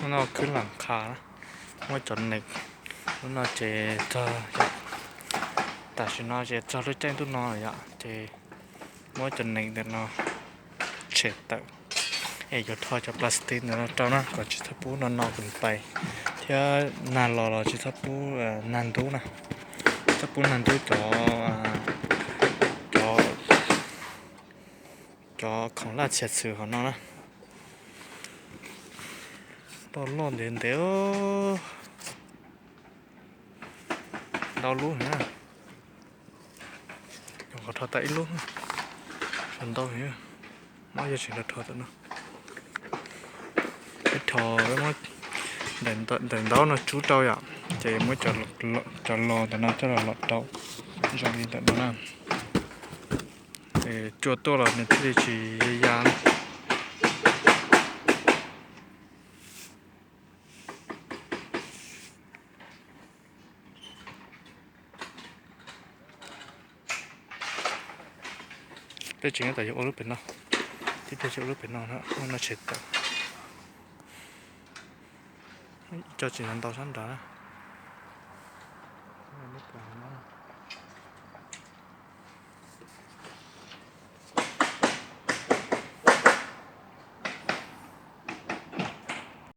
Lub no khwb las qha na, muab cov nees, lub no ces txog, tam sim no ces txog lub caij ntuj no lawm yom, ces muab cov nees ntawm no tshem tawm, es yuav rho cov plastic ntawm no rau na kom tsis txhob pub no no kuv pais, thiab nag los los tsis txhob pub nag ntub na, txhob pub nag ntub cov, cov, cov khoom laj txhia xwm hauv no na. Tau loj ntev ntev, ntau lub na. Nyuam qhuav rho tau ib lub, ntau, muab yog tseem rho rho ntawm no. Ib rho, ntawm ntaub no tsub rau yom, ces muab cov los ntawm no coj los lom rau zoo li ntawm no na. Cua tuaj los nws thiaj li tsis ya ya. Peb tseem nyob tom yog ua lub pem no, tib pliag tsis ua lub pem no, no tshem tawm. Cov tseem ntau sab nrad.